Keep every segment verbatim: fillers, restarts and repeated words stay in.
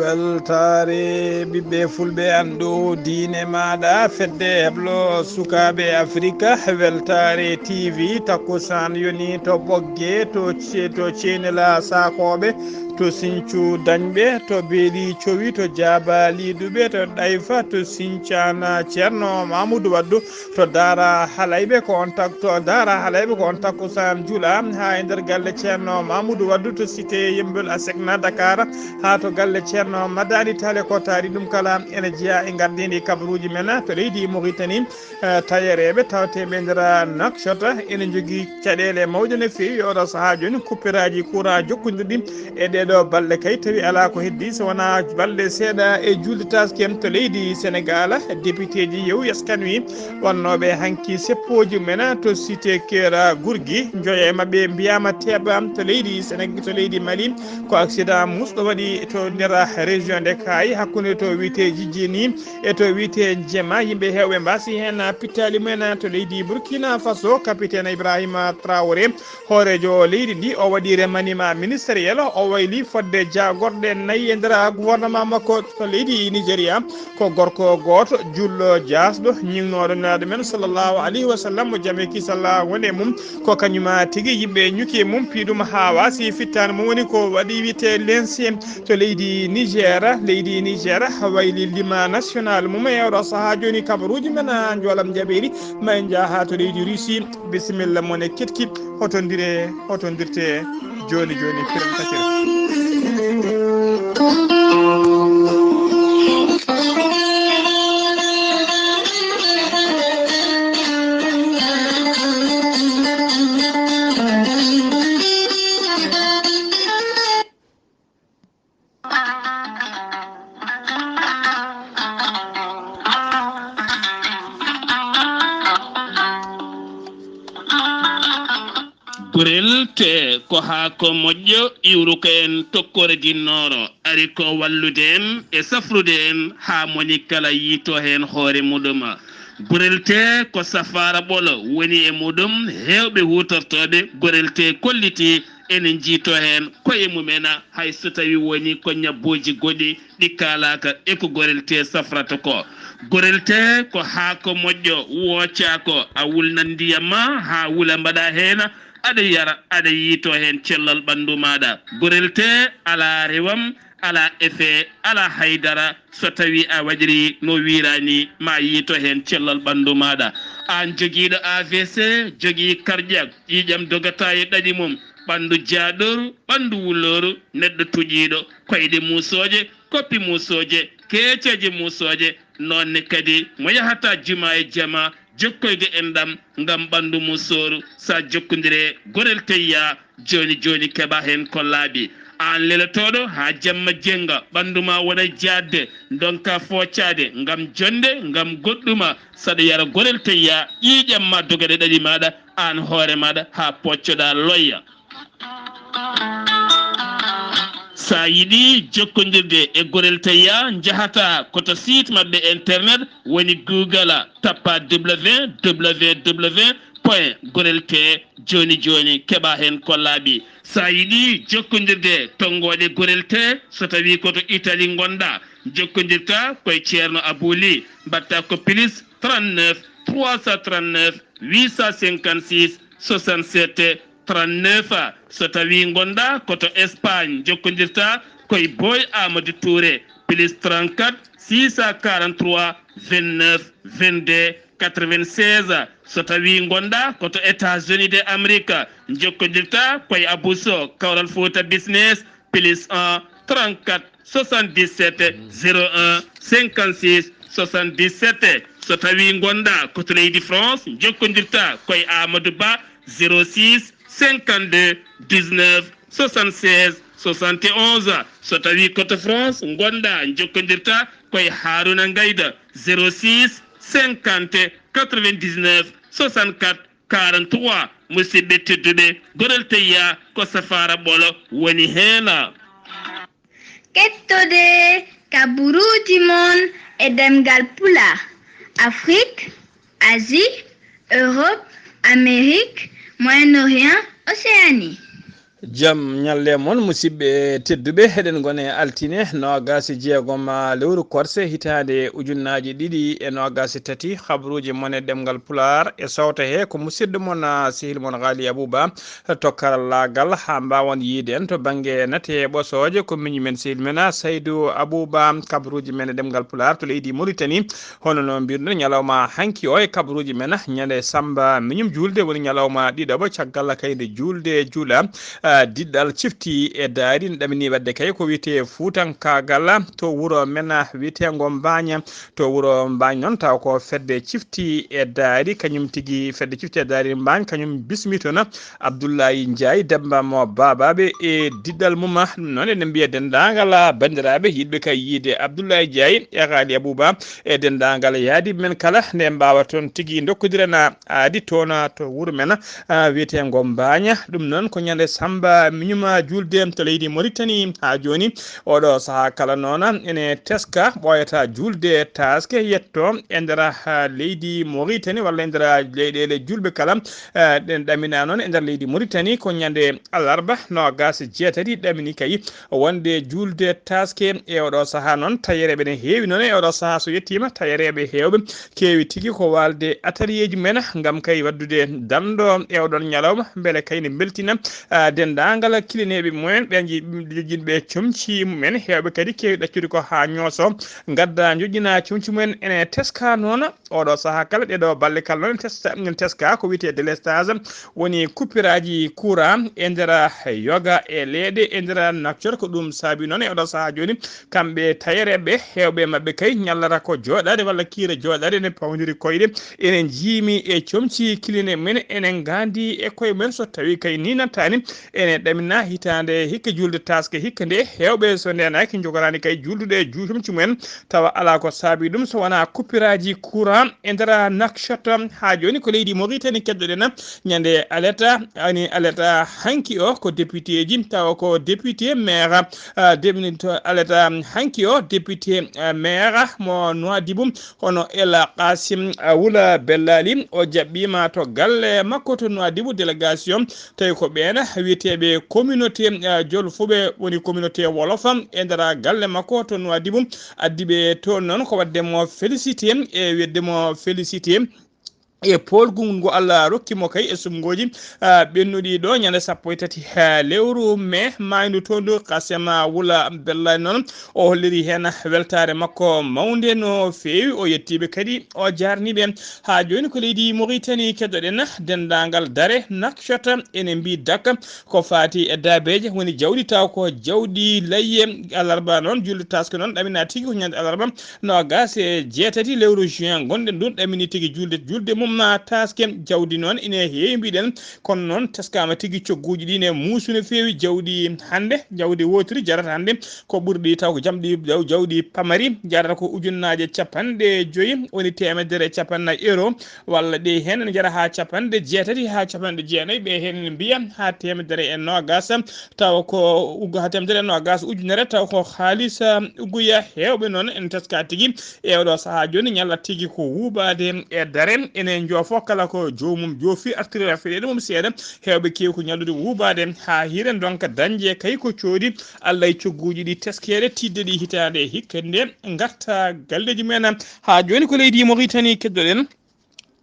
Weltaare ɓiɓɓe fulɓe, anndu diine maaɗa, fedde heblo sukaaɓe Afrika, weltaare T V, takkusaan yoni to Ɓogge, to Ce-, to Ceenela Saakooɓe, to Siñcu Dañɓe, to Beeli Cowi, to Jaaba Liiduɓe, to Ɗayfa, to Siñcaana Ceerno Mamudu Waddu, to Daara Halayɓe ko on tak-, to Daara Halayɓe ko on takkusaan jula, haa e nder galle Ceerno Mamudu Waddu to cité Yembel Asekna Dakar, haa to galle Ceerno Madani Tale Kotaari. Ɗum kala ene jeyaa e ngardiindi kabaruuji men to leydi Mauritanie. Eh, tayereeɓe tawteeɓe e nder Nouakchott ene njogii caɗeele mawɗe no feewi e oɗo sahaa jooni, kuppiraaji courant jokkondirɗi e ɗeeɗo balɗe kay tawi alaa ko heddi so wonaa balɗe seeɗa e juulde taske to leydi Senegaal. Depiteeji Yewwi Askan Wi wonnooɓe hanki seppooji mumen to cité Kera Gurgi, njoya e maɓɓe mbiyaama teeɓa to leydi Seneg-, to leydi Mali. Ko accident musɗo waɗi to nder région de Kaay, hakkunde to wiyetee Jijjini e to wiyetee Jema. Yimɓe heewɓe mbaasi heen pittaali mumen to leydi Burkina Faso. Capitaine Ibrahima Traoré, hooreejo leydi ndi, o waɗi remaniement ministériel, o wayli fodde jaagorɗe nayi e nder gouvernement makko to leydi Nigeria. Ko gorko gooto, julɗo, jaasɗo, ñiŋnooɗo Nulaaɗo men sallallahu alayhi wa sallam, mo jam e kisal woni e mum. Ko kañum tigi yimɓe ñuki e mum, pii ɗum haa waasi. Fittaandu mum woni ko waɗi wiyetee lense to leydi Niger. Leydi Niger wayli lima national mum e oɗo sahaa jooni. Kabaruuji men, a, Njoolam Jabeeri, ma en njah haa to leydi Russie. Bisimilla mon e keɗki, hotondire, hotondirte jooni jooni, kiram kacira. Gurel te ko haako moƴƴo iwruko en tokkoore ginnooro, ari ko wallude en e safrude en haa moni kala yiito heen hoore muɗum. Gurel te ko safaara ɓolo woni e muɗum, heewɓe huutortooɓe gurel te kolliti ene njiito heen koye mumen, hay so tawi woni ko ñabbooji goɗi ɗi kaalaaka e ko gorel te safrata ko. Gorel te ko haako moƴƴo, woocaako, a wulnan ndiyam ma haa wula, mbaɗa heen, aɗa yara, aɗa yiito heen cellal ɓanndu maaɗa. Gorel te alaa rewam, alaa effet, alaa haydara. So tawi a waɗiri no wiiraani, ma yiito heen cellal ɓanndu maaɗa. Aan jogiiɗo A V C, jogii cardiaque, ƴiiƴam dogata e ɗaɗi mum, ɓanndu jaaɗooru, ɓanndu wulooru, neɗɗo tuƴiiɗo, koyɗe muusooje, koppi muusooje, keeceeje muusooje, noon ne kadi mo yahata juma e jama, jokkoyde enɗam ngam ɓanndu muusooru, sa jokkondire gorel teyya, jooni jooni keɓa heen ko laaɓi. Aan lelotooɗo haa jamma jennga, ɓanndu ma wona jaatde, ndonka foocaade ngam jonnde, ngam goɗɗuma, saɗa yara gorel teyya, ƴiiƴam ma dogade ɗaɗi maaɗa, aan hoore maaɗa, haa poccoɗa loyya. Sa yiɗi jokkondirde e gorel teyya, njahata ko to site maɓɓe internet woni Google, tappa W W W point gorel te jooni jooni, keɓa heen ko laaɓi. Sa yiɗi jokkondirde tonngooɗe gorel te, so tawi ko to Italie ngonɗa, jokkondirta koye Ceerno Abou Ly, mbaɗta ko plus trente-neuf trois cent trente-neuf huit cent cinquante-six soixante-sept trente-neuf. So tawi ngonɗa ko to Espagne, jokkondirta koye Boy Amadou Touré, plus trente-quatre six cent quarante-trois vingt-neuf vingt-deux quatre-vingt-seize. So tawi ngonɗa ko to États-Unis de Amérique, jokkondirta koye Abou Sow, Kawral Fouta Business, plus un trente-quatre soixante-dix-sept zéro un cinquante-six soixante-dix-sept. So tawi ngonɗa ko to leydi France, jokkondirta koye Amadou Ba, zéro six cinquante-deux dix-neuf soixante-seize soixante et onze. So tawi ko to France ngonɗa, jokkondirta koye Harouna Ngaïda, zéro six cinquante quatre-vingt-dix-neuf soixante-quatre quarante-trois. Musidɓe tedduɓe, gorel teyya ko safaara ɓolo woni heen. Kettode kabaruuji mon e ɗemngal Pulaar, Afrique, Asie, Europe, Amérique, Moyen-Orient, Océanie. Jam ñalle mon, musidɓe tedduɓe. Eɗen ngone altine noogaas e jeegom lewru korse hitaande ujunnaaji ɗiɗi e noogaas e tati. Habruuji mon e ɗemngal Pulaar e sowta he ko musidɗo mon, ah, sehil mon Ghali Abouba to karallaagal, haa mbaawon yiyde en to bannge nate e ɓosooje. Ko miñi men sehil men, ah, Saydou Abouba. Habruuji men e ɗemngal Pulaar to leydi Mauritanie. Hono no mbirɗen, ñalawma hanki o e kabruuji men, ñande Samba miñum juulde woni ñalawma ɗiɗaɓo caggal kayde juulde juula, ah, diɗɗal cifti e daari. Ne ɗamini waɗde kay ko wiyetee fuutankaagal to wuro men wiyeteengo Mbaañ. To wuro Mbaañ noon, taw ko fedde cifti e daari, kañum tigi fedde cifti e daari Mbaañ, kañum bismi toon Abdoulaye Ndiaye, Demba mo Babaɓe e diɗɗal mum. Ɗum noon eɗen mbiya denndaangal banndiraaɓe yiɗɓe kay yiyde Abdoulaye Ndiaye e Ghali Abouba e denndaangal yaadiiɓe men kala, nde mbaawa toon tigi ndokkondirana aadi toon to wuro men, ah, wiyeteengo Mbaañ. Ɗum noon ko ñande Samba miñum juulde to leydi Mauritanie. Haa jooni, oɗo sahaa kala noon ene teska, ɓooyata juulde taaske yetto e nder, ah, leydi Mauritanie walla e nder leyɗeele juulɓe kala. Ah, ɗen ɗamina noon e nder leydi Mauritanie ko ñande alarba noogaas e jeetati ɗamini kay wonde juulde taaske. E oɗo sahaa noon, tayereeɓe ne heewi noon e oɗo sahaa. So yettiima, tayereeɓe heewɓe keewi tigi ko waalde ataliyeeji men ngam kay waɗdude danndo e oɗon ñalawma, mbele kay ne mbeltina, ah, denndaangal kilineeɓe mumen, ɓe nji-, joƴƴinɓe comci mumen. Heewɓe kadi keewi ɗaccude ko haa ñooso, ngadda njoƴƴina comci mumen. Ene teska noon oɗo sahaa kala, ɗeɗo balle kala noon testa-, teska ko wiyetee délestage, woni coupuraaji courant e nder yoga e leeɗe e nder Nouakchott. Ko ɗum saabi noon e oɗo sahaa jooni, kamɓe tayereeɓe, heewɓe maɓɓe kay ñallata ko jooɗaade walla kiire jooɗaade, ene pawndiri koyɗe, ene njiimi e comci kiline men, ene ngaandi e koye men. So tawii kay ni nattaani, ene ɗamina hitaande hikka juulde taaske hikka nde, heewɓe so ndeenaaki njogoraani kay juuldude ju-, comci mumen, tawa alaa ko saabi ɗum so wonaa coupuraaji courant e nder Nouakchott. Haa jooni ko leydi Mauritanie keddoɗen ñande aleta, ani aleta hanki o ko députéji, tawa ko député maire, ah, député aleta hanki o député, ah, maire mo Nouadhibou, hono El Qasim, ah, Wula Bellali, o jaɓɓiima to galle makko to Nouadhibou délégation, tawi ko ɓeen wiyeteeɓe communauté, ah, jolfuɓe, woni communauté wolof e nder galle makko to Nouadhibou, addi ɓe toon noon ko waɗde mo félicité e wiɗde mo félicité e poolgu ngu Allah rokki mo kay e suɓngooji, ah, ɓennuɗi ɗo ñande sappo e tati, ah, lewru mai. Maaydu toondu Kasem Wula Bellali noon, o holliri heen weltaare makko mawnde no feewi. O yettiiɓe kadi, o jaarniiɓe. Haa jooni ko leydi Mauritanie keddoɗen, denndaangal dare Nouakchott ene mbiy dakka ko faati e daabeeje, woni jawdi taw ko jawdi layye. Alarba noon, juulde taaske noon ɗamina tigi ko ñande alarba noogaas e jeetati lewru juin ngonɗen ɗum, ɗamini tigi juulde, juulde mum na taaske. Jawdi noon ine heewi mbiɗen, kono noon teskaama tigi cogguuji ɗi ne muusi no feewi. Jawdi hannde, jawdi wootiri jarata hannde ko ɓurɗi taw ko jamɗi jaw-, jawdi pamari jarata ko ujunnaaje capanɗe joyi, woni teemedere capanɗe nayi euro, walla ɗe heen ene njara haa capanɗe jeetati haa capanɗe jeenayi, ɓe heen ene mbiya haa teemedere e noogaas, tawa ko ugga haa teemedere e noogaas ujunere, tawa ko haalis, ah, ugguya. Heewɓe noon ene teska tigi e oɗo sahaa jooni, ñalla tigi ko wuubaade e dare, ene joofo kala ko joomum joofi artiri rafeɗeɗe mum seeɗa. Heewɓe keewi ko ñallude wuubaade haa hiren donc dañde kay ko coodi Allah e cogguuji ɗi teskeede tiiɗde ɗi hitaande e hikka nde ngarta galleeji mumen. Haa jooni ko leydi Mauritanie keddoɗen.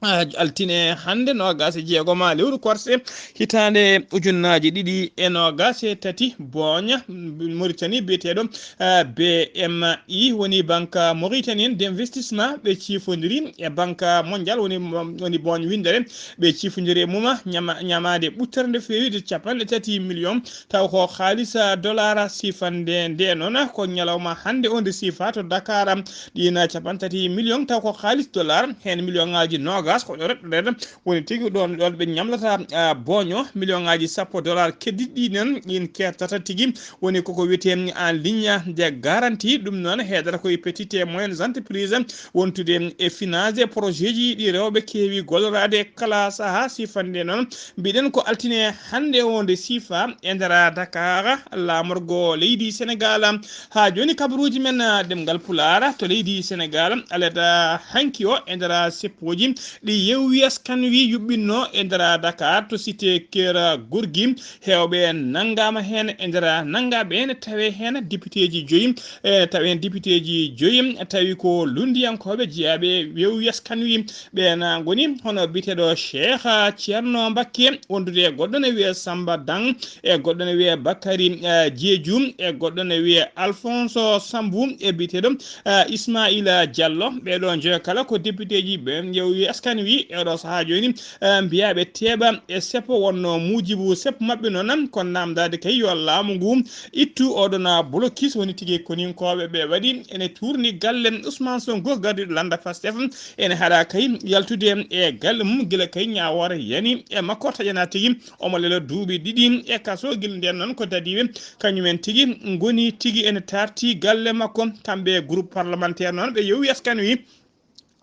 Ah, altine hannde, noogaas e jeegom lewru korse, hitaande ujunnaaji ɗiɗi e noogaas e tati, booña Mauritanie biyeteeɗo, ah, B M I, woni Banque Mauritanienne d'Investissement, ɓe ciifondiri e Banque Mondiale, woni, woni booñ winndere, ɓe ciifondiri e mum ñama-, ñamaande ɓuttere nde feewi de capanɗe tati million, taw ko haalis, ah, dollar sifande nde noon ko ñalawma hannde o nde sifa to Dakar. Ɗiin capanɗe tati million taw ko haalis dollar, heen million ŋaaji noogaas ko ɗo reɗɗoɗen, woni tigi ɗoon, ɗoon ɓe ñamlata, ah, booño, million ŋaaji sappo dollar keddiɗi ɗi noon, ɗiin kettata tigi, woni koko wiyetee en ligne de garantie. Ɗum noon heedata ko e petites et moyennes entreprises, wontude e finance e projet ji ɗi rewɓe keewi golloraade kala sahaa. Sifande noon, mbiɗen ko altine hannde o nde sifa e nder Dakar, laamorgo leydi Senegal. Haa jooni kabaruuji men, ah, ɗemngal Pulaar to leydi Senegal, alada hanki o e nder seppooji Ɗi Yewwi Askan Wi yuɓɓinno e nder Dakar to cité Kera Gorgui, heewɓe nanngaama heen e nder nanngaaɓe ene tawee heen députéeji joyi, e tawee heen députéeji joyi tawi ko lunndiyankooɓe jeyaaɓe Yewwi Askan Wi. Ɓeen ngoni hono biyeteeɗo Cheikh Thierno Mbacké, wondude e goɗɗo ne wiyee Samba Dang, e goɗɗo ne wiyee Bakary, eh, Diédhiou, e goɗɗo ne wiyee Alphonse Sambou, e biyeteeɗo, eh, Ismaïla Diallo. Ɓee ɗoo njoyo kala ko députéeji ɓe Yewwi Askan Wi e oɗo sahaa jooni, eh, mbiyaa ɓe teeɓa e seppo, wonno muujibu seppo maɓɓe noon ko naamndaade kay yo laamu ngu ittu oɗon blocus woni tigi koninkooɓe ɓe waɗi ene tuurni galle Ousmane Sonko gardiiɗo lannda Pastef, ene haɗa kay yaltude e galle mum gila kay ñaawoore yani e makko taƴana tigi omo lelo duuɓi ɗiɗi e kaso. Gila ndeen noon ko dadiiɓe kañumen tigi ngoni tigi ene taarti galle makko. Kamɓe groupe parlementaire noon ɓe Yewwi Askan Wi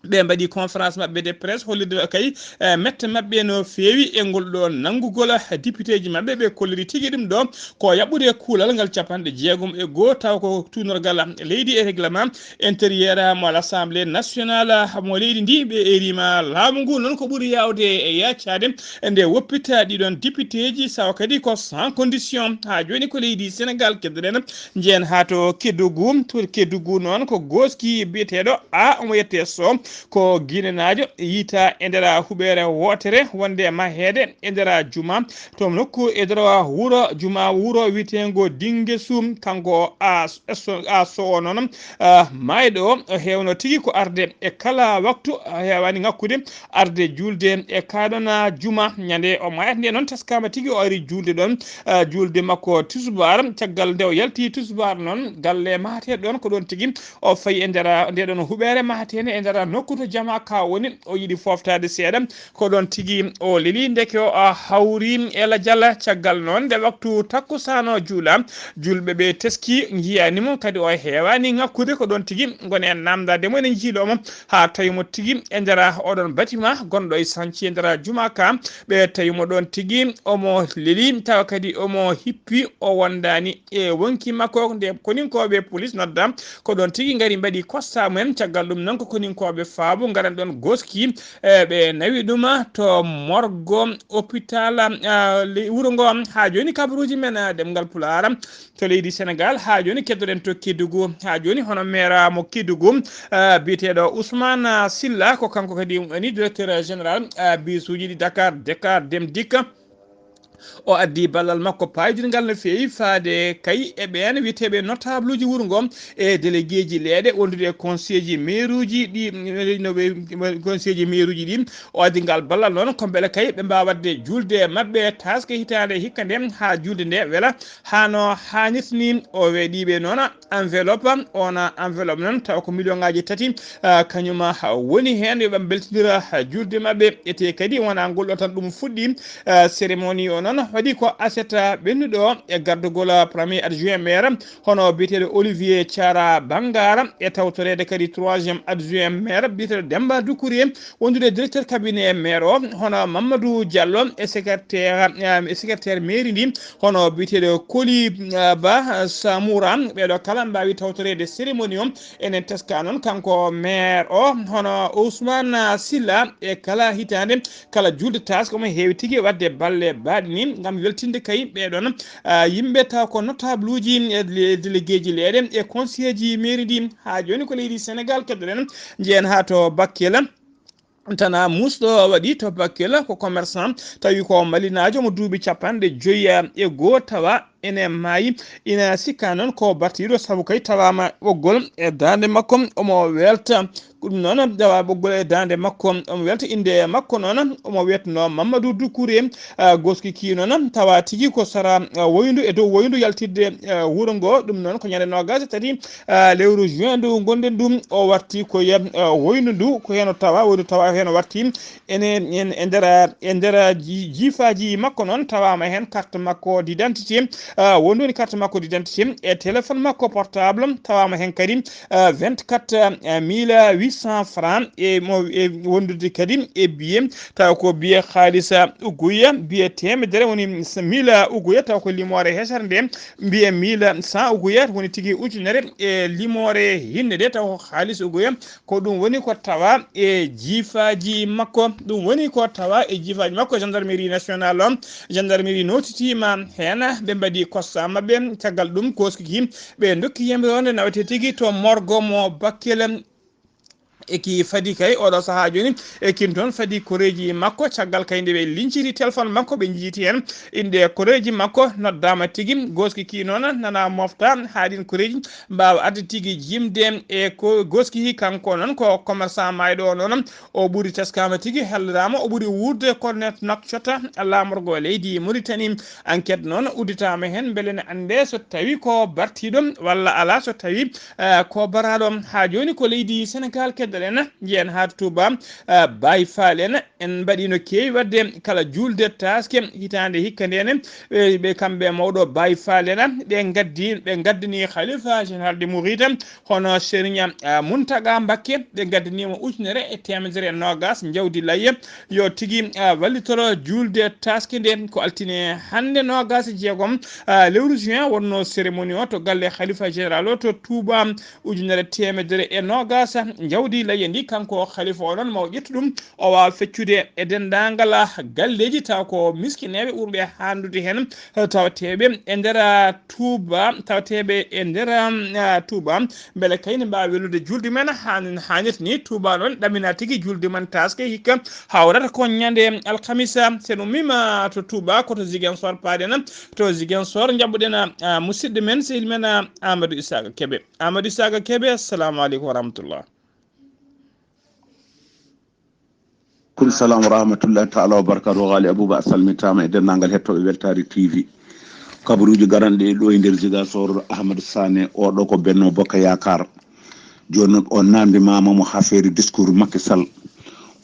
ɓe mbaɗi conférence maɓɓe de presse hollirde kay, eh, mette maɓɓe no feewi e ngol ɗo nanngugol députéeji maɓɓe. Ɓe kolliri tigi ɗum ɗo ko yaɓɓude kuulal ngal capanɗe jeegom e goo, taw ko tuunorgal leydi e règlement intérieur mo l'Assemblée nationale mo leydi ndi. Ɓe erima laamu ngu noon ko ɓuri yaawde e yaacaade nde woppita ɗiɗon députéeji, sawa kadi ko sans condition. Haa jooni ko leydi Sénégal keddoɗen. Njeen haa to Kédougou. To Kédougou noon ko gooski biyeteeɗo A, omo yette Sow, ko Guinénaajo, yiyta e nder huɓeere wootere wonde maheede e nder juma to nokku e nder wuro, juma wuro wiyeteengo Dinguéssou. Kanko A, A Sow o noon, ah, maayɗo o, o heewno tigi ko arde e kala waktu, o heewaani ŋakkude arde juulde e kaa ɗoon juma. Ñande o maayata nde noon, teskaama tigi o ari juulde ɗoon, ah, juulde makko tusubaar. Caggal nde o yalti tusubaar noon, galle mahateeɗo ɗoon, ko ɗoon tigi o fayi e nder nde ɗoon huɓeere mahateende e nder nokku to jama ka woni. O yiɗi fooftaade seeɗa, ko ɗoon tigi o leli. Ndeke o, ah, hawri e lajal. Caggal noon, nde waktu takkusaan o juula, juulɓe ɓe teski, njiyaani mo, kadi o heewaani ŋakkude. Ko ɗoon tigi ngoni en naamndaade mo, ene njiiloo mo haa tawi mo tigi e nder oɗon bâtiment gonɗo e chantier nder juma ka. Ɓe tawi mo ɗoon tigi omo leli, tawa kadi omo hippi, o wondaani e woŋki makko. Nde koninkooɓe police nodda, ko ɗoon tigi ngari mbaɗi constat mumen. Caggal ɗum noon ko koninkooɓe Faabo ngaran ɗoon gooski, e ɓe nawi ɗum to morgo hôpital, ah, le-, wuro ngo. Haa jooni kabaruuji men, ah, ɗemngal Pulaar to leydi Sénégal. Haa jooni keddoɗen to Kédougou. Haa jooni hono maire mo Kédougou, ah, biyeteeɗo Ousmane Sylla, ko kanko kadi woni directeur général, ah, bisuuji ɗi Dakar, Dakar Dem Dikk. O addi ballal makko paydingal no feewi faade kay e ɓeen wiyeteeɓe notableji wuro ngo e déléguéji leeɗe wondude e conseillerji mairuuji ɗi, no ɓe, conseillerji mairuuji ɗi. O addi ngal ballal noon ko mbele kay ɓe mbaawa waɗde juulde maɓɓe taaske hitaande hikka nde haa juulde nde wela haa no haanirta ni. O weeɗiiɓe noon enveloppe, oon enveloppe noon taw ko million ngaaji tati, ah, kañum, ah, woni heen yo ɓe mbeltindira, ah, juulde maɓɓe. Ete kadi wonaa ngol ɗo tan ɗum fuɗɗi, ah, cérémonie o noon waɗi ko aset, ah, ɓennuɗo e gardugol, ah, premier adjoint maire hono biyeteeɗo Olivier Thiara Bangara, e tawtoreede kadi troisième adjoint maire biyeteeɗo Demba Doucouré, wondude directeur cabinet maire o, hono Mamadou Diallo e secrétaire, ah, e secrétaire mairie ndi, hono biyeteeɗo Koli, ah, Ba, ah, Samoura. Ɓeeɗo kala mbaawi tawtoreede cérémonie o. Enen teska noon kanko maire o, hono Ousmane Sylla, e kala hitaande, kala juulde taaske omo heewi tigi waɗde balle baaɗe ni ngam weltinde kay ɓeeɗoon, ah, yimɓe taw ko notableji e le-, déléguéji leeɗe e conseillerji mairie ndi. Haa jooni ko leydi Sénégal keddoɗen, njehen haa to Bakel. Tana muusɗo waɗi to Bakel ko commerçant, tawi ko malinaajo mo duuɓi capanɗe joyi e goo, tawa ene maayi. Ina sikka noon ko bartiiɗo sabu kay tawaama ɓoggol e daande makko omo welta. Ko ɗum noon tawa ɓoggol e daande makko omo welta. Innde makko noon omo wiyetnoo Mamadou Doucouré, ah, gooski ki noon tawa tigi ko sara, ah, woyndu e dow woyndu yaltidde, ah, wuro ngo. Ɗum noon ko ñande noogaas e tati, ah, lewru juin ndu ngonɗen ɗum, o warti ko ye, ah, woyndu ndu, ko heen o tawa, woyndu tawa heen o warti. Ene, en, e nder, e nder ji-, jiifaaji makko noon tawaama heen carte makko d'identité, Ah, wonde woni carte makko d'identité e téléphone makko portable, tawama hen kadi, ah, vingt-quatre mille huit cents francs e mo, e wondude kadi e billet, tawa ko billet haalisa uguya, billet temedere woni mille uguya, tawa ko limoore hesere nde, billet mille cent uguya woni tigi ujunere e limoore hinde nde, tawa ko haalis uguya. Ko ɗum woni ko tawa e jiifaaji makko. Ɗum woni ko tawa e jiifaaji makko. Gendarmerie nationale o, gendarmerie nootitiima heen. Ɓe mbaɗi constat maɓɓe. Caggal ɗum, koskiki ɓe ndokki yamiroore nawete tigi to morgo mo Bakel. E ki fadi kay oɗo sahaa jooni, e kin toon fadi koreeji makko. Caggal kay nde ɓe linciti téléphone makko, ɓe njiiti heen innde koreeji makko, noddaama tigi. Goski ki noon nana mofta haa ɗin koreeji mbaawa adde tigi jimde e ko goski. Kanko noon ko commerçant maayɗo o noon, o ɓuri teskaama tigi, helliraama, o ɓuri wuurde ko net nakcota laamorgo leydi Mauritanie. Enquête noon udditaama heen, mbele ne annde so tawi ko bartiiɗo walla alaa, so tawi, eh, ko baraaɗo. Haa jooni ko leydi Sénégal keddoɗen, njiyen haa to Touba, eh, Baye Fall en, en mbaɗi no keewi waɗde kala juulde taaske hitaande hikka nde ne, ɓe, ɓe kamɓe mawɗo Baye Fall en, ɓe ngaddi, ɓe ngaddani Khalifa Général de Mouride, hono Serigne, ah, Mountaga Mbacké, ɓe ngaddaniima ujunere e teemedere e noogas njawdi layya, yo tigi, ah, wallitoro juulde taaske nde, ko altine hannde noogas e jeegom, ah, lewru juin, wonnoo cérémonie o to galle Khalifa Général o to Touba, ujunere teemedere e noogas njawdi layya ndi. Kanko Khalifa o noon, ma o ƴettu ɗum, o waawa feccude e denndaangal, ah, galleeji, tawa ko miskineeɓe ɓurɓe hanndude heen, tawateeɓe e nder, ah, Touba, tawateeɓe e nder, ah, Touba, mbele kay ne mbaawa wellude juulde men haa no haanirta ni. Touba noon ɗamina tigi juulde men taaske hikka, hawrata ko ñande alkamisa. So en ummiima to Touba, ko to Ziguinchor paaɗen, to Ziguinchor njaɓɓuɗen, ah, musidɗo men, sehil men, ah, Amadou Isaka Kebe. Amadou Isaka Kebe, assalamu aleykum wa rahmatullah. Kun salam wa rahmatullahi taala wa barakatuh. Ghali Abouba, a salmitaama e denndaangal hettooɓe Weltaare T V. Kabaruuji garanɗi ɗo e nder Ziguinchor, Ahmad Sané, oɗo ko Benno Bokk Yaakaar. Jooni noon o naamndimaama mo affaire discours Macky Sall.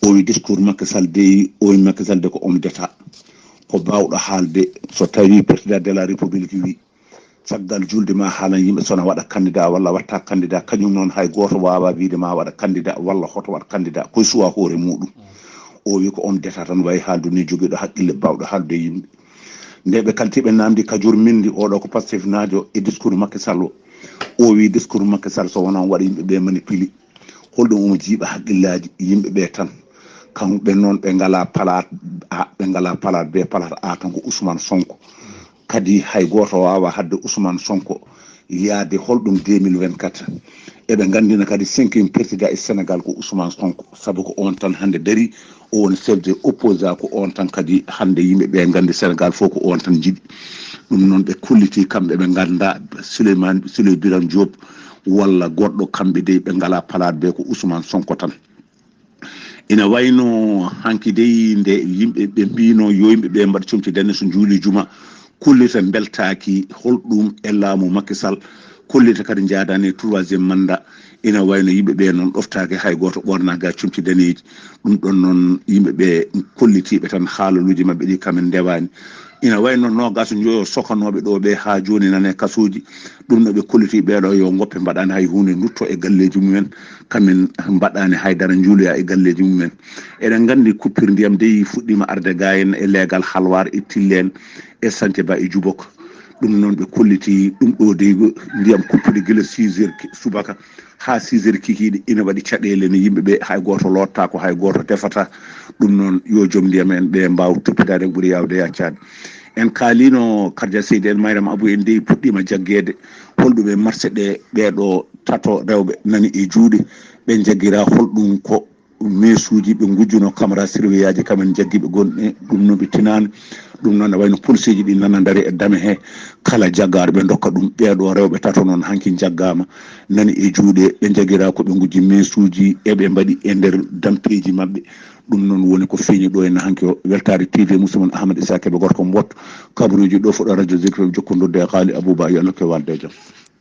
O wi discours Macky Sall dey, o wi Macky Sall de ko homme d'État. Ko baawɗo haalde, so tawi président de la République wi, caggal julde ma haalan yimɓe so na waɗa candidat walla watta candidat, kañum noon hay gooto waawaa wiyde ma waɗa candidat walla hoto waɗ candidat, koye suwa hoore muuɗum. O wi ko homme d'État tan wayi haaldu ni, jogiiɗo haqqille, baawɗo haaldude e yimɓe. Nde ɓe kalti ɓe naamndi Kajoor Mendy, oɗo ko Pastefnaajo, e discours Macky Sall o. O wi discours Macky Sall so wonaa on waɗa yimɓe ɓe manipulé. Holɗum omo jiiɓa haqqillaaji yimɓe ɓe tan. Kamɓe noon ɓe ngalaa palaat A, ɓe ngalaa palaat B, palaat A tan ko Ousmane Sonko. Kadi hay gooto waawaa haɗde Ousmane Sonko yaade holɗum deux mille vingt-quatre. Eɓe nganndina kadi cinquième président e Sénégal ko Ousmane Sonko, sabu ko oon tan hannde darii, o woni chef de opposant, ko oon tan kadi hannde yimɓe ɓe nganndi Sénégal fof ko oon tan njiɗi. Ɗum noon ɓe kollitii kamɓe ɓe nganndaa Souleymane, Souley Birame Diop walla goɗɗo, kamɓe dey ɓe ngalaa palaat B, ko Ousmane Sonko tan. Ina wayno hanki dey nde yimɓe ɓe mbino yo yimɓe ɓe mbaɗ comci dane so njuuli juma, kollita mbeltaaki holɗum e laamu Macky Sall, kollita kadi njaadani e troisième mandat. Ina wayno yimɓe ɓe noon ɗoftaaki hay gooto ɓornaaka comci daneeji. Ɗum ɗon noon yimɓe ɓe kollitiiɓe tan haalaluuji maɓɓe ɗi kamen ndewaani. Ina wayno noogaas njoyo sokanooɓe ɗo ɓe haa jooni nane kasooji. Ɗum no ɓe kolliti ɓeeɗo yo ngoppe mbaɗaani hay huunde, ndutto e galleeji mumen, kamen mbaɗaani hay dara njuuloya e galleeji mumen. Eɗen nganndi coupure ndiyam dey fuɗɗiima arde ga en e leegal Halwaar e Tilleen e Santhiaba e Djoubok. Ɗum noon ɓe kolliti ɗum ɗo dey ndiyam coupure gila six heures subaka haa six heures kikiiɗe, ina waɗi caɗeele no yimɓe ɓe hay gooto loottaako, hay gooto tefata. Ɗum noon yo joom ndiyam en ɓe mbaaw toppitaade ko ɓuri yaawde yaccaade. En kaalino Kardia Seydi en Mayrama Abou en dey puɗɗiima jaggeede holɗum e marché ɗe ɓeeɗo tato rewɓe nani e juuɗe, ɓe jaggira holɗum ko meesuuji ɓe ngujjuno kamara sirweyaaji kamen jaggiiɓe gonɗe ɗum noon ɓe tinaani. Ɗum noon ne wayno poliseeji ɗi nana ndari e dame he kala jaggaaɗo ɓe ndokka ɗum. Ɓeeɗo rewɓe tato noon hanki jaggaama nani e juuɗe, ɓe jagira ko ɓe ngujji meesuuji e ɓe mbaɗi e nder dampeeji maɓɓe. Ɗum noon woni ko feeñi ɗo henna hanki o. Weltaare T V, musidɗo mon Ahmad Issa Kebe gorko Mbot, kabaruuji ɗo fuɗɗo radio Zikro, jokkondirde e Khaali Abouba, yo Allah ko walde e jam.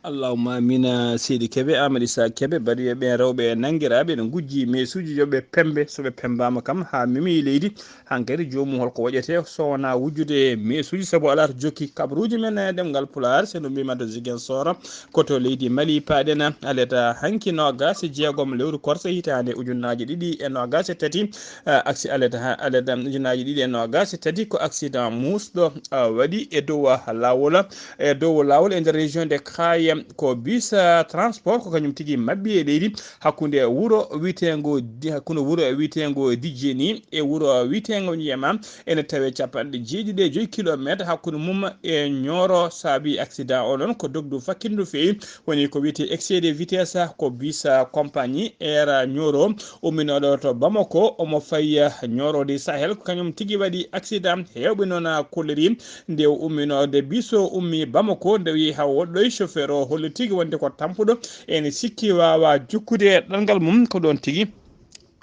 Allahumma amina. Seydi Kebe, Amadou Issa Kebe, baɗiiɓe ɓen rewɓe e nanngiraaɓe ene ngujji meesuuji, yo ɓe pemmbe. So ɓe pemmbaama kam haa memi leydi, hankadi joomum holko waɗetee so wonaa wujjude e meesuuji, sabu alaa to jokki. Kabaruuji men e ɗemngal Pulaar, so no mbiimi to Ziguinchor, ko to leydi Mali paaɗen. Aleta hanki noogaas e jeegom lewru korse hitaande ujunnaaji ɗiɗi e noogaas e tati, eh, aksi-, aleta ha-, aleta ujunnaaji ɗiɗi e noogaas e tati ko accident muusɗo, eh, waɗi e dow, ah, laawol, e dow laawol e nder région de Kayes. Ko bus, eh, transport ko kañum tigi maɓɓi e leydi hakkunde wuro wiyeteengo Di-, hakkunde wuro wiyeteengo Dijeni e wuro wiyeteengo Ñeema. Ene tawee capanɗe jeeɗiɗi e joyi kilomeeter hakkunde mum e Nioro. Saabi accident o noon ko dogdu fakkitndu feewi, woni ko wiyetee excès de vitesse. Ko bus, eh, compagnie Air Nioro umminooɗo to Bamako, omo fayi, eh, Nioro du Sahel, ko kañum tigi waɗi accident. Heewɓe noon, ah, kolliri nde o umminoode bus o ummi Bamako, nde o yehi haa woɗɗoyi, chauffeur o holli tigi wonde ko tampuɗo, ene sikki waawa jokkude ɗanngal mum. Ko ɗoon tigi,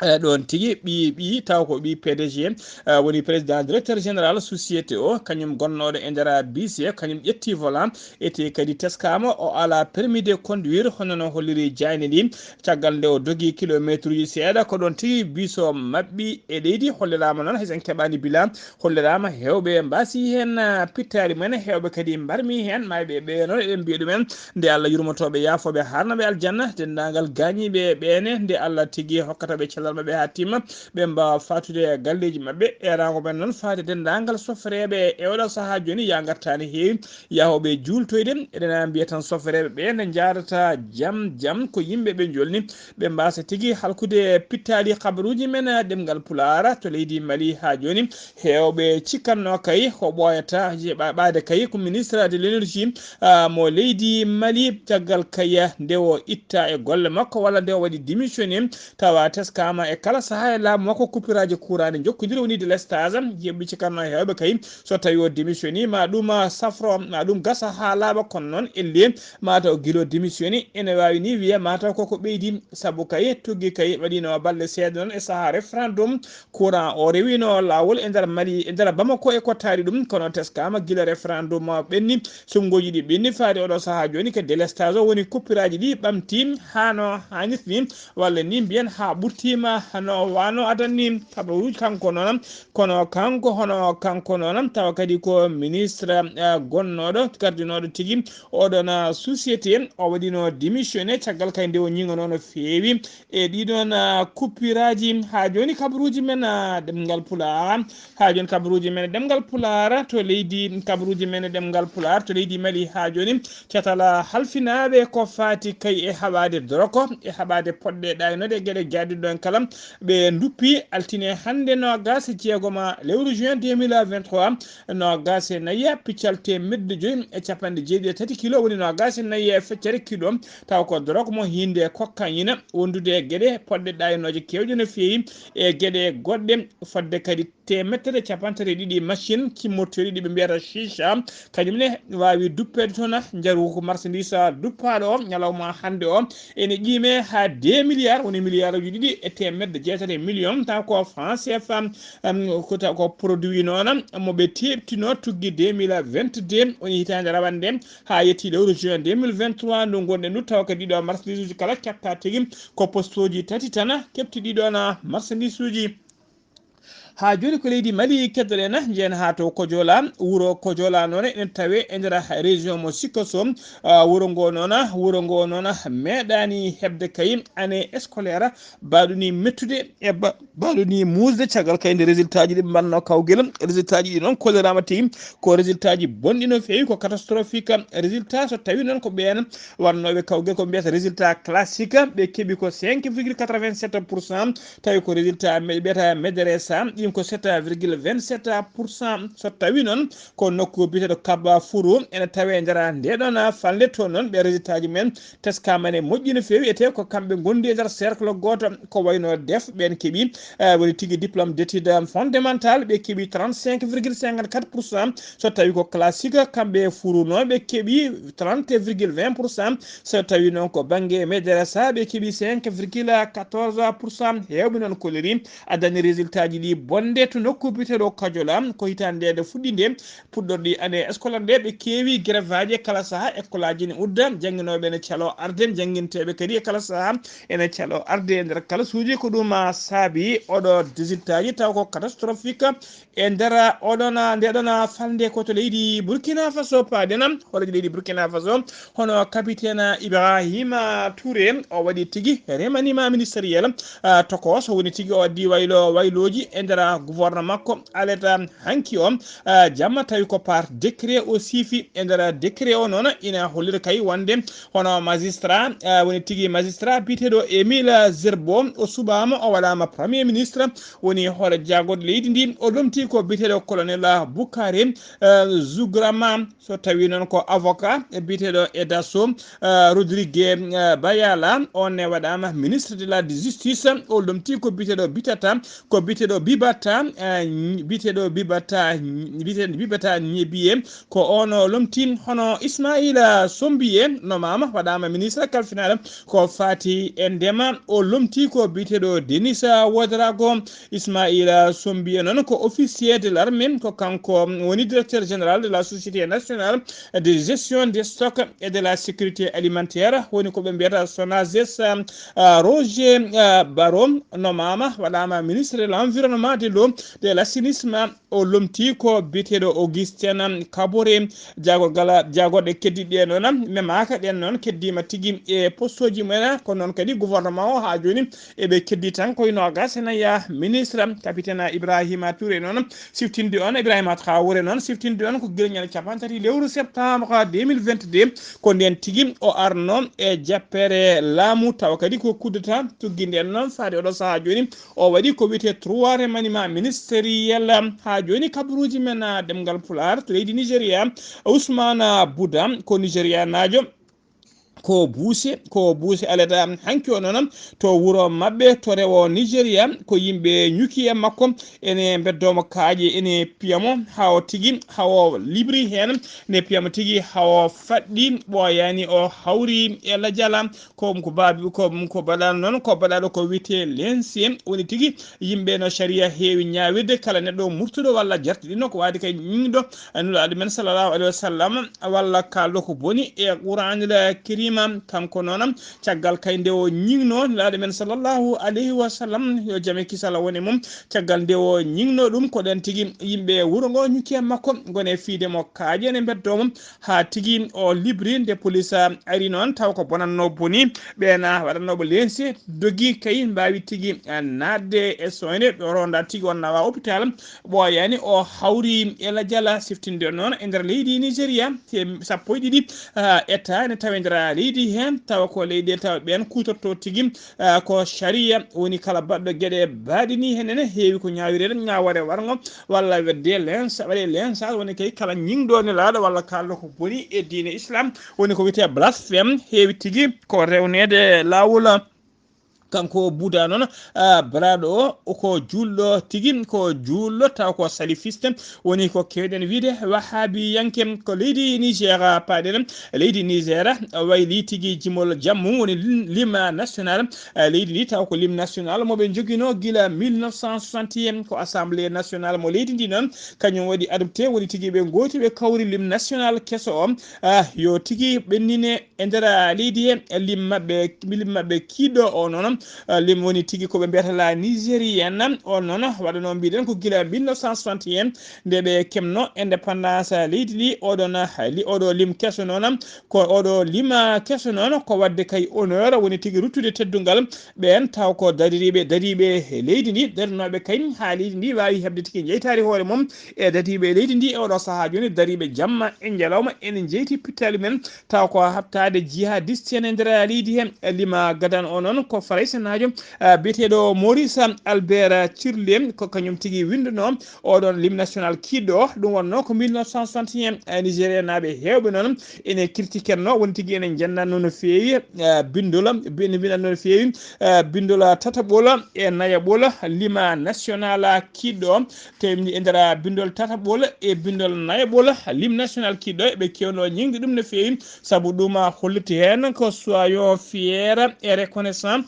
eh, ɗoon tigi ɓii, ɓii, taw ko ɓii P D G, eh, woni président directeur général société o, kañum gonnooɗo e nder bus he, kañum ƴetti volant, ete kadi teskaama o alaa permis de conduire, hono no holliri jayni ndi. Caggal nde o dogi kilomeetruuji seeɗa, ko ɗoon tigi bus o maɓɓi e leydi. Holliraama noon, hay so en keɓaani bilan, holliraama heewɓe mbaasi heen, ah, pittaali mumen, heewɓe kadi mbarmi heen, maayɓe ɓee noon eɗen mbiya ɗumen, nde Allah yurmotooɓe, yaafooɓe, haarnooɓe aljanna, denndaangal gaañiiɓe ɓeene, nde Allah tigi hokkata ɓe cellal maɓɓe haa timma, ɓe mbaawa faatude e galleeji maɓɓe. Eeraango men noon faade denndaangal sofreeɓe e oɗo sahaa jooni, yaa ngartaani heewi, yahooɓe juultoyde. Eɗen mbiyata tan sofreeɓe ɓe nde njaarata jam jam, ko yimɓe ɓe njolni, ɓe mbaasa tigi halkude pittaali. Kabaruuji men, ah, ɗemngal Pulaar to leydi Mali haa jooni, heewɓe cikkatnoo kay ko ɓooyata je-, ɓa-, ɓaade kay ko ministre de l'énergie, ah, mo leydi Mali, caggal kay nde o itta e golle makko walla nde o waɗi démissionné, tawa teskaama e kala sahaa e laamu makko coupuraaji courant ne njokkondiri, woni délestage. Heewɓe cikkatnoo heewɓe kay so tawi o démissionné, ma ɗum, ah, safro, ma ɗum gasa haa laaɓa, kono noon ellee mataw gila o démissionné, ene waawi ni wiye mataw koko ɓeydi, sabu kay tuggi kay waɗino balɗe seeɗa noon e sahaa référendum, courant o rewino laawol e nder Mali, e nder Bamako e ko taari ɗum, kono teskaama gila référendum o ɓenni, suɓngooji ɗi ɓenni faade oɗo sahaa jooni, ko délestage o woni coupuraaji ɗi ɓamti haa no haanirta ni, walla ni mbiyen haa ɓurtiima no wano adan ni. Kabaruuji kanko noon, kono kanko, hono kanko noon, tawa kadi ko ministre, eh, gonnooɗo, gardinooɗo tigi oɗon, ah, société, o waɗino démissionné caggal kay nde o ñiŋanoo no feewi e ɗiɗon, ah, coupuraaji. Haa jooni kabaruuji men, ah, ɗemngal Pulaar, haa jooni kabaruuji men ɗemngal Pulaar to leydi, kabaruuji men ɗemngal Pulaar to leydi Mali haa jooni. Catal, ah, halfinaaɓe ko faati kay e haɓaade doroko, e haɓaade poɗɗe ɗaynooɗe e geɗe jaadiɗo en kala, ɓe nduppi altine hannde noogaas e jeegom lewru juin deux mille vingt-trois, noogaas e nayi piccal teemedde joyi e capanɗe jeeɗiɗi e tati kilo, woni noogaas e nayi e feccere kilo, taw ko dorog mo hiinde cocaïne, wondude e geɗe poɗɗe ɗaynooje keewɗe no feewi e geɗe goɗɗe, fodde kadi teemeɗɗe capanɗe tati e ɗiɗi machine kimmorteeɗi ɗi ɓe mbiyata chicha, kañum ne waawi duppeede toon, njaru ko marchandise duppaaɗo o ñalawma hannde o ene qiime haa deux milliards, woni milliard uji ɗiɗi e teemeɗɗe jeetati e million, taw ko franc C F A, um, ko taw ko produit noon mo ɓe teeɓtino tuggi deux mille vingt-deux, woni hitaande rawande haa yetti lewru juin deux mille vingt-trois ndu ngonɗen ndu, taw kadi ɗiɗo marchandise uji kala keɓta tigi ko poste uji tati tan keɓti ɗiɗo na marchandise uji. Haa jooni ko leydi Mali keddoɗen, njehen haa to Kojola, wuro Kojola noon ene tawe e nder région mo Sikosso. Ah, wuro ngo noon, wuro ngo noon meeɗaani heɓde kay année scolaire mbaɗuni mettude e ba-, mbaɗuni muusde caggal kay nde résultat ji ɗi mbaɗno kawgel. Résultat ji ɗi noon kolliraama tigi ko résultat ji bonɗi no feewi, ko catastrophique résultat. So tawi noon ko ɓeen waɗnooɓe kawgel ko mbiyata résultat classique, ɓe keɓi ko cinq virgule quatre-vingt-sept pour cent, tawi ko résultat me-, ɓe mbiyata Medresa, ɗin ko sept virgule vingt-sept pour cent. So tawi noon ko nokku biyeteeɗo Kaba Furu ene tawe e nder nde ɗon falnde, toon noon ɓe résultat ji men teskaama ne moƴƴi no feewi, ete ko kamɓe ngondi e nder cercle gooto, ko wayno def ɓeen keɓi, eh, woni tigi diplôme d'études fondamentales, ɓe keɓi trente-cinq virgule cinquante-quatre pour cent. So tawi ko classique, kamɓe furunooɓe keɓi trente virgule vingt pour cent. So tawi noon ko bannge madrasa, ɓe keɓi cinq virgule quatorze pour cent. Heewɓe noon kolliri addani résultat ji ɗi wonde to nokku biyeteeɗo Kajola, ko hitaande nde fuɗɗi nde, puɗɗorɗi année scolaire nde, ɓe keewi grève aji e kala saha, école aji ne udda, jannginooɓe ne calo arde, jannginteeɓe kadi e kala saha ene calo arde e nder kalasuuji. Ko ɗum, ah, saabi oɗo résultat ji taw ko catastrophique e nder oɗon, ah, ndeɗon, ah, falnde ko to leydi Burkina Faso paaɗen. Horeejo leydi Burkina Faso, hono capitaine Ibrahima Touré, o waɗi tigi remaniement ministériel, ah, tokos, woni tigi o addi waylo, waylooji e nder gouvernement makko. Aleta hanki o, ah, jamma tawi ko par décret o siifi. E nder décret o noon ina hollira kay wonde hono magistrat, ah, woni tigi magistrat biyeteeɗo Émile Zerbo, o suɓaama, o waɗaama premier ministre, woni hoore jaagorɗe leydi ndi. O lomti ko biyeteeɗo colonel Boukari, ah, Zougrama. So tawi noon ko avocat biyeteeɗo Edaso, ah, Rodrigue, ah, Bayala, on ne waɗaama ministre de la justice. O lomti ko biyeteeɗo Bitata, ko biyeteeɗo Bibata, ah, biyeteeɗo Bibata, biyeteeɗo Bibata Ñebiye, ko on o lomti. Hono Ismaila Sombiye nomaama, waɗaama ministre kalfinaɗo ko faati e ndema. O lomti ko biyeteeɗo Denis Ouédraogo. Ismaila Sombiye noon ko officier de l'armée, ko kanko woni directeur général de la Société nationale de gestion des stocks et de la sécurité alimentaire, woni ko ɓe mbiyata SONAGES. Ah, Roger, ah, Baro nomaama, waɗaama ministre de l'environnement, de l'eau, de l'assainissement. O lomti ko biyeteeɗo Augustin Kabore. Jaagorgal, jaagorɗe keddiiɗe ɗe noon, memaaka ɗen noon, keddiima tigi e postooji mumen, kono noon kadi gouvernement o haa jooni eɓe keddi tan koye noogaas e nayi ministre. Capitaine Ibrahima Touré noon siftinde on, Ibrahima Traoré noon siftinde on ko gila ñande cappanɗe tati lewru septembre deux mille vingt-deux, ko ndeen tigi o arno e jappere laamu, tawa kadi ko coup d'État tuggi ndeen noon faade oɗo sahaa jooni. O waɗi ko wiyetee trois remaniement ministériel. Haa jooni kabaruuji men, ah, ɗemngal Pulaar to leydi Nigeria, Ousmane Buda ko Nigerianaajo. Ko buuse, ko buuse alata hanki o noon to wuro maɓɓe to rewo Nigeria, ko yimɓe ñuki e makko, ene mbeddoo mo kaaƴe, ene piya mo haa o tigi, haa o libri heen, ne piya mo tigi haa o faɗɗi, ɓooyaani o hawri e lajala. Ko, ko baabi, ko, ko baɗaano noon, ko baɗaaɗo ko wiyetee lense, woni tigi yimɓe no sariya heewi ñaawirde kala neɗɗo murtuɗo walla jartiɗino, ko waadi kay ñiŋɗo Nulaaɗo men sallallahu alaihi wasallam, walla kaalɗo ko boni e Qur'aanil Kariima. Kanko noon, caggal kay nde o ñiŋno Nulaaɗo men sallallahu alaihi wasallam, yo jam e kisal won e mum, caggal nde o ñiŋno ɗum, ko ɗen tigi yimɓe wuro ngo ñukki e makko, ngoni e fiyde mo kaaƴe, ene mbeddoo mo, haa tigi o libri. Nde police ari noon, taw ko bonannoo boni, ɓeen waɗannooɓe lense dogi kay, mbaawi tigi naatde e soyne, ɓe ronda tigi o nawa hôpital, ɓooyaani, o hawri e lajala. Siftinde noon e nder leydi Nigeria, he sappo e ɗiɗi, ah, état ne tawi nder leydi heen, tawa ko leyɗe tawa ɓeen kuutorto tigi, ah, ko sariya, woni kala baɗɗo geɗe baaɗe ni heen ene heewi ko ñaawireede, ñaawoore warngo walla wedde lensa, waɗe lensa, woni kay kala ñiŋɗo nelaaɗo walla kaalɗo ko boni e diine Islam, woni ko wiyetee blasphème, heewi tigi ko rewneede laawol. Kanko Buda noon, ah, baraaɗo o, o ko juulɗo tigi, ko juulɗo taw ko salafiste, woni ko keewɗen wiyde wahabiyanke. Ko leydi Niger paaɗen, leydi Niger wayli tigi jimol jammu, woni lim-, lim national, ah, leydi ndi, taw ko lim national mo ɓe njoginoo gila mille neuf cent soixante et un, ko assemblée nationale mo leydi ndi noon, kañum waɗi adopté, woni tigi ɓe ngooti ɓe kawri lim national keso o, ah, yo tigi ɓennine e nder, ah, leydi he, lim maɓɓe, lim maɓɓe kiiɗɗo o noon, ah, lim woni tigi ko ɓe mbiyata la Nigérienne o noon, waɗanoo mbiɗen ko gila mille neuf cent soixante et un nde ɓe kemno indépendance, ah, leydi ndi. Oɗon, ah, li-, oɗo lim keso noon, ko oɗo lim, ah, keso noon ko waɗde kay honneur, woni tigi ruttude teddungal ɓeen, taw ko daririiɓe, dariiɓe e leydi ndi, darinooɓe kay haa leydi ndi waawi heɓde tigi jeytaari hoore mum e dariiɓe e leydi ndi e oɗo sahaa jooni, dariiɓe jamma e ñalawma ene njeyti pittaali men, taw ko haɓtaade jihadiste en e nder leydi he. Lima gadan o noon ko faraysenaajo, ah, biyeteeɗo Maurice Albert Cirlé, ko kañum tigi winndunoo oɗon lim national kiiɗɗo. Ɗum wonnoo ko mille neuf cent soixante et un, ah, Nigérianaaɓe heewɓe noon ene kirtikenno, woni tigi ene njannatnoo no feewi, ah, binndol, ene winndannoo no feewi, ah, binndol tataɓol e nayaɓol lima national kiiɗɗo. Tewmi e nder binndol tataɓol e binndol nayaɓol, lim national kiiɗɗo, ɓe keewno ñiŋde ɗum no feewi, sabu ɗum holliti heen ko soyons fiers et reconnaissants,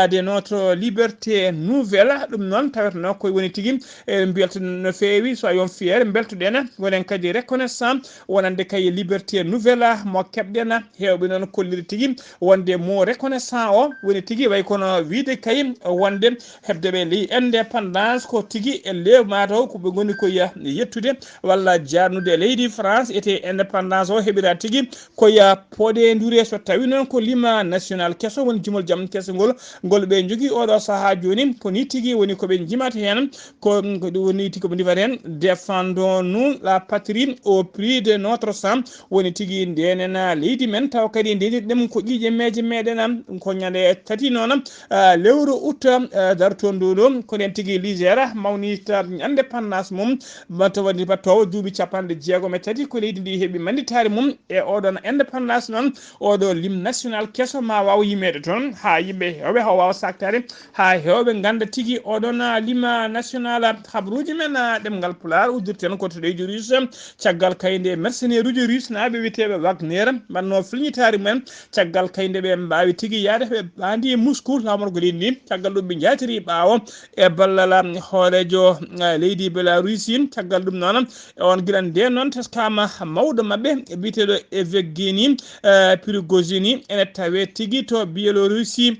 de notre liberté nouvelle. Ɗum noon taweteno koye woni tigi e mbelto no feewi, soyons fiers, mbeltoɗen, wonen kadi reconnaissant wonande kay liberté nouvelle mo keɓɗen. Heewɓe noon kolliri tigi wonde mo reconnaissant o woni tigi way kono wiide kay wonde heɓde ɓe ley indépendance ko tigi e ley mataw ko ɓe ngoni ko ya yettude walla jarnude leydi France ete indépendance o heɓira tigi ko ya poɗe ndure. So tawi noon ko lima national keso woni jimol jam keso ngol ngol ɓe jogii oɗo sahaa jooni, ko ni tigi woni ko ɓe njimata heen, ko ko ɗum woni tigi ko ɓe ndifata heen, défendons-nous la patrie au prix de notre sang. Woni tigi ndenen leydi men, taw kadi ndenirɗen ko ƴiiƴe meeje meɗen, ko ñande tati noon, ah, lewru août, ah, darto ndu ɗo, ko ɗen tigi Niger mawnita indépendance mum, bato woni battowo duuɓi capanɗe jeegom e tati ko leydi ndi heɓi manditaare mum e oɗon indépendance noon. Oɗo lim national keso ma waw yimeede toon haa yimɓe heewɓe haw wawa saktade, haa heewɓe ngannda tigi oɗon lima national. Habruuji men, ah, ɗemngal Pulaar uddirten ko to leydi Russe, caggal kayde mercenaire uji Russe naaɓe wiyeteeɓe Wagner mbanno filñitaari mumen, caggal kayde ɓe mbaawi tigi yaade ɓe mbaandi Moscou laamorgo leydi ndi, caggal ɗum ɓe njaatiri ɓaawo e ballal, ah, hooreejo, ah, leydi Belarusi. Caggal ɗum noon, e on gila nde noon teskama mawɗo maɓɓe biyeteɗo Evgeny, eh, Prigozhin ene tawe tigi to Bielorussie.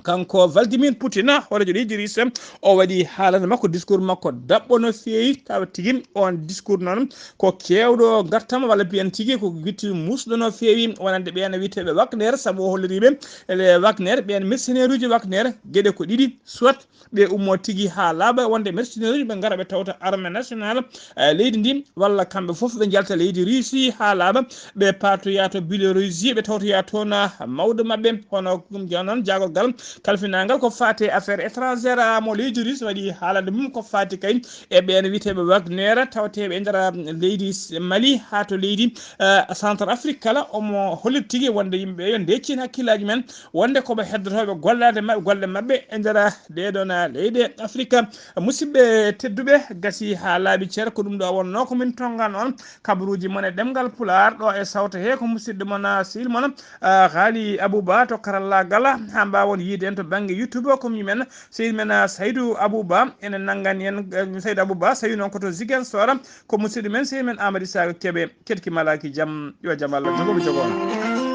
Kanko Vladimir Putin, hooreejo leydi Russe, o waɗi haalande makko discours makko daɓɓo no feewi, tawa tigi on discours noon ko kewɗo gartam walla mbiyen tigi ko witti musɗo no feewi wonande ɓeen wiyeteeɓe Wagner, sabu o holliriɓe ele Wagner ɓeen mercenaire uji Wagner geɗe ko ɗiɗi, soit ɓe ummo tigi haa laaɓa wonde mercenaire uji ɓe ngara ɓe tawta armée nationale, eh, leydi ndi, walla kamɓe fof ɓe njalta leydi Russie haa laaɓa, ɓe paatoya to Bielorussie, ɓe tawtoya toon, ah, mawɗo maɓɓe, hono ɗum noon jaagorgal kalfinangal ko faati e affaire étrangère, ah, mo leydi Russie waɗi haalande mum ko faati kay e ɓeen wiyeteeɓe Wagner, tawteeɓe e nder, ah, leydi S-, Mali haa to leydi, ah, Centre Afrique kala, omo hollit tigi wonde yimɓe yo ndeccin hakkillaaji men, wonde ko ɓe heddotooɓe gollaade maɓɓe, golle maɓɓe e nder ɗee ɗoon leyɗe Afrika. Musidɓe tedduɓe, gasi haa laaɓi cer, ko ɗum ɗo wonnoo ko min tonngan on kabaruuji mon e ɗemngal Pulaar, ɗo e sawto he ko musidɗo mon, ah, sehil mon, ah, Haali Abouba to karallaagal, haa mbaawon yiide en to bannge YouTube, ko mi men, sehil men, ah, Saydou Abouba, ene nanngani en, eh, Saydou Abouba, so tawi noon ko to Ziguinchor, ko musidɗo men, sehil men Amady Saga Kébé, keɗki malaaki jam, yo jam Allah jogo mi jogo on.